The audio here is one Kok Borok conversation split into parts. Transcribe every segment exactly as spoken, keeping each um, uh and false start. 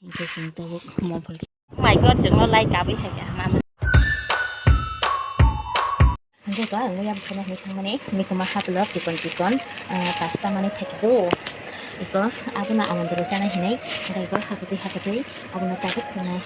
Hwnkhe chwng tabuk mobile. Oh my God, chwngno light kabwi hai kha, mama. Hwnkhe ko ang muya bwkhano hinwi thangmani, mikuma haplo chikon chikon, ah, pasta manwi phaikha do. Iko abono amondro chanai hinwi, hwnkhe iko hapatwi hapatwi abono tabuk khwnai.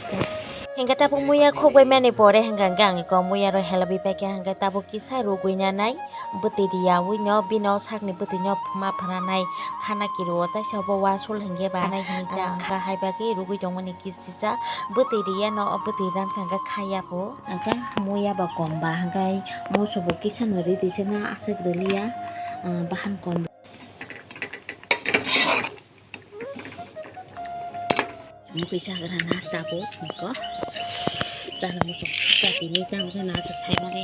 Hwnkhe tabuk muya khukbai mani pore hwnkha hwnkhe ang iko muya rw helabwi paikha, hwnkhe tabuk kisa rwgwi nanai. Bwtwi riyaui no bino sakni bwtwi no ma phranai khana kiruo, taisa bo wasul hwnkhe ba nai hwnwi ta, ah, wngkha hai bagwi rwgwi tongmani kisisa bwtwi riya no, o bwtwi rankha hwnkhe khaya bo. Hwnkhe muya ba kom ba hwnkhe musu bo kisa no ri twi se no aswk rwliya, ah, bahan kom. Mui kaisa hagra na tabuk niko. Chana muchung chati ni tamo se na chak sai mare.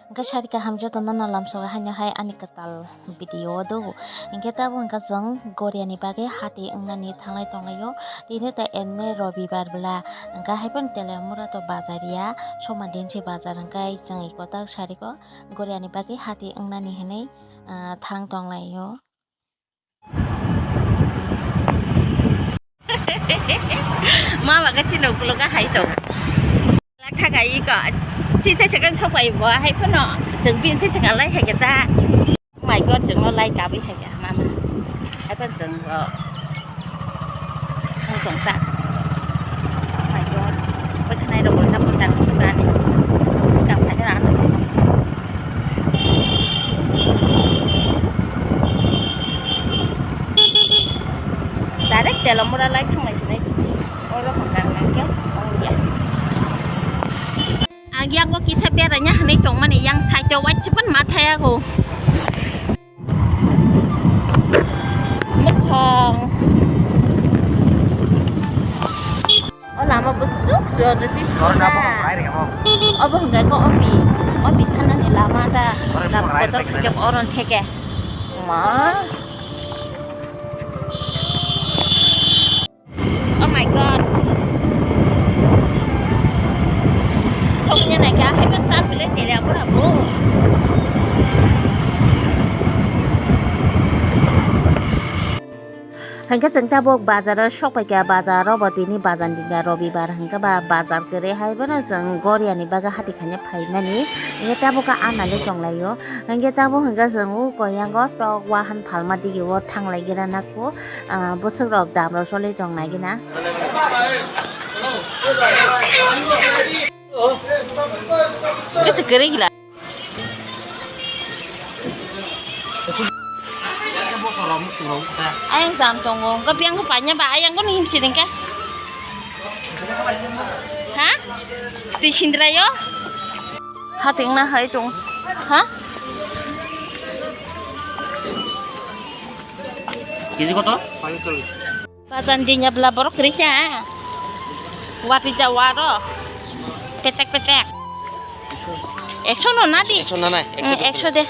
Hwnkhe sari kaham jotono no lamsogo haino hai ani kwtal video o do. Hwnkhe tabuk hwnkha chwng Goria ni bagwi hati wngnani thanglai tonglaio. Tini ta emne Robibar bwla, hwnkha haiphano Teliamura to bazar ya, soma din se bazar hwnkhe chwng iko tak sari ko Goria ni bagwi hati wngnani hinwi, ah, thang tonglaio. Mama khe chini ukulok hai tong. Lak thakai iko. Chi chai chakang sok pai bo hai phano. Chwng bin chai chakang lai hai khe ta. Oh my God, chwngno lai kabwi hai khe mama. Hai phano chwng bo. Hai tong ta. Oh my God. Bai khnai rok bo tamo tang sukani. Tang phai na ano sukani. Direct Teliamura lai thanglai sinai se. Oro hwnka hwnkhe ongya. Ang yago kisa beraina hwnwi tongmani yang side o waitwpan ma thaya go. Mukhang. O lama bwswk chwng rwtwi sukha. Obo hwnkhe khe obi, obi thanani lama ta. Lama kotor khe oron theke. Ma. Oh my God. Soknya naikha, hai bang sa bile tele apa rabu. Hingke chwng tabuk bazaro sok paikha, bazaro bo tini bazar ni Robibar hingke ba bazar kwrwi hai bono chwng Goria ni bagwi hati khaina phaimani. Hingke tabuk khe anali tonglaio. Hingke tabuk hingke chwng o koyango tok wahan phalma digi o thanglai gira nako, ah, bwswk rok dam rok choli tong nai gina. Kisa kwrwi gila. Ayang dam tongo, hingke biyang khe paina ba, ayang kono himchi dingkhe. Ha? Twi sindrayo? Hating na hai tong. Ha? Kg koto? Bajan dinya bla borok kwrwi cha. Wati ja waro. Petek petek. Ekso no na di? Ekso na nai, ekso Hmm, de. Ekso de.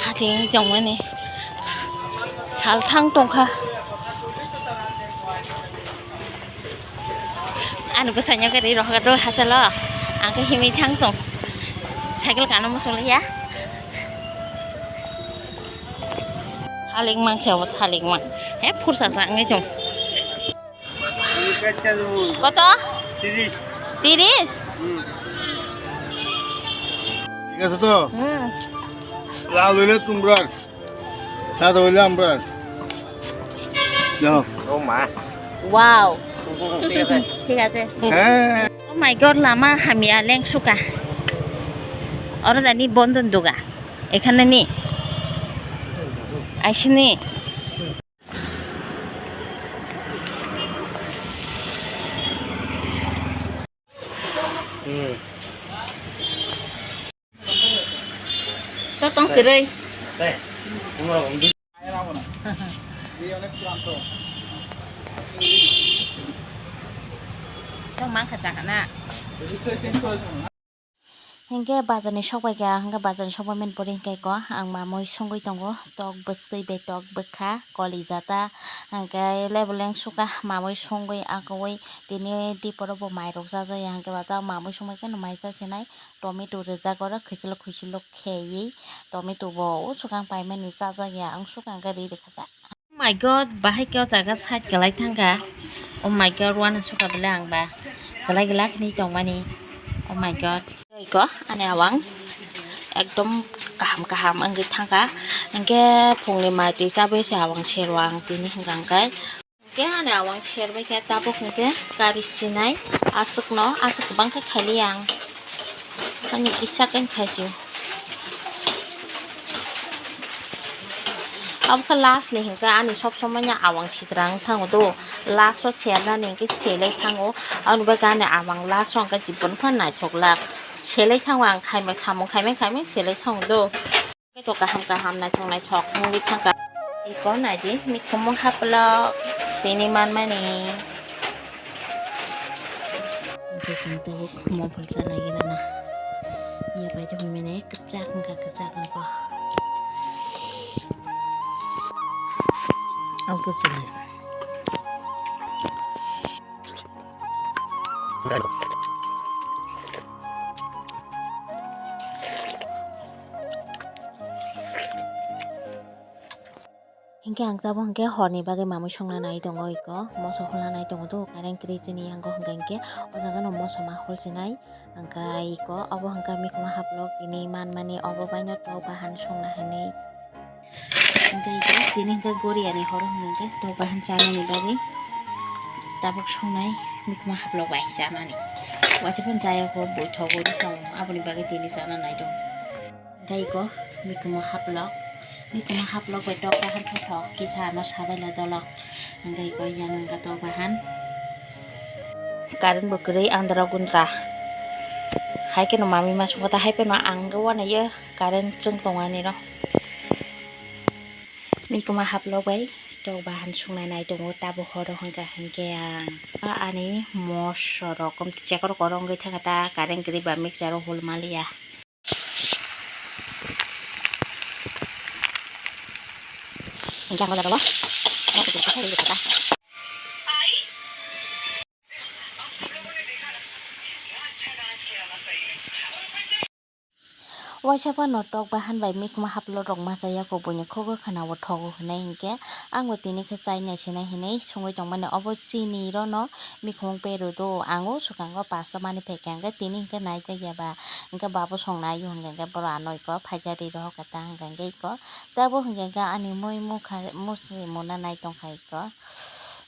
Hati tongmani. Salthang tongkha. Ani bwsai no gari rok do hachalo. Ang khe himwi thang tong. Cycle kano muchung liya. Thaling mang se obo thaling mang. He phursa sa wngwi chwng. Koto? Tiris. Tiris? Hmm. Thik ache to? Hmm. Lal hoile tumrar. Sada hoile amrar. Jao. Oh ma. Wow. Thik ache. Thik ache. He. Oh my God, lama hamya lengsuka. Oro dani bondon doga. Ekhane ni. Aisini. Hmm. To tong kwrwi. Tei, umrok wngdi. Tong mang kha chakana. Hinkhe bazarni sokbaikha, hinkhe bazarni sokbaimani pore hinkhe ko ang mamui songwi tongo, tok bwswi bai tok bwkha, kolija ta, hinkhe leboleng suka mamui songwi akowi tini diporo bo mairok chajakya, hinkhe bata mamui songbaikhe no mai chasinai, tomato rijak oro khuichilok khuichilok kheywi, tomato bo o swkang paimani chajakya, ang swkang khe ri rwkha ta. Oh my God, bahai khe o jaga side kwlai thangkha. Oh my God, uanw suka bwle ang ba. Kwlai kwlai khwnwi tongmani. Oh my God. Iko ani awang ekdom kaham kaham wngwi thangkha. Hinkhe phungni mai twi chabwi se awang serwang tini hwnkha hwnkhe. Hinkhe ani awang serbai khe tabuk hinkhe kari sinai aswkno aswk kwbang khe khailiya ang. Ani kisa khe khaisio. Abo khe last ni hinkhe ani sob somoi no awang sitrang thango do. Last o sernani hinkhe selai thango. Aboni bagwi ani awang last o hinkhe jibon phan naithok lak. Selai thango ang khaimai samung khaimai khaimai selai thango do. Khe to kaham kaham naithok naithok wngwi thangkha. Iko naidi mikhumu haplok tini manmani. Hwnkhe chwng tabuk mobile chanai gana na. Yapai tongmani kwchak wngkha, kwchak wngkha. Ang bujili. Hinkhe ang tabuk hinkhe horni bagwi mamui songna nai tongo iko, moso hulna nai tongo do, current kwrwi chini yango hwnkha hinkhe o jaga no moso ma hol sinai, hwnkha iko obo hwnkha mikhumu haplok tini manmani obo baino tok bahan songna hinwi. Hwnkha iko tini hwnkha goriani horo hwnkha hinkhe tok bahan chanani bagwi tabuk songnai mikhumu haplok bai chanani. Waisa phano chaya kho, boithogwi song aboni bagwi tini chana nai tongo. Hwnkhe iko mikhumu haplok, mikhumu haplok bai tok bahan thothok kisa ano sabai lai dolok. Hwnkhe iko yang wngkha tok bahan. Current bo kwrwi andra gundra. Hai kheno mami ma songkha ta, hai phano ang wngkha uanaio current chwng tongmani rw. Mikhumu haplok bai tok bahan sungnai nai tongo tabuk horo hwnkha hinkhe ang ani moso rok chekor koro wngwi thangkha ta current kwrwi ba mixer o hul maliya. Hingke ang o jaga o. Waisa phano tok bahan bai mikhumu haplok rok masa ya kho buini khugo khwna o thogo hinui hinkhe ang bo tini khe chai nai sinai hinui sungui tongmani obo chini rw no. Mikhung peru do ang o swkango pasta mani phaikha hwnkhe tini hwnkhe naijakya ba hwnkhe babo song nai o hwnkhe hwnkhe borok ano iko phaijari rohor kha ta hwnkhe hwnkhe iko tei bo hwnkhe hwnkhe ani mui mukha musi muna nai tongkha iko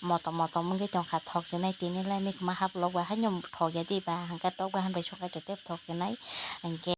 motom motom wngwi tongkha thok chinai tini lai mikhuma haplok bai haino thok ya di ba hwnkhe tok bai hambai songkha tei thok chinai hwnkhe.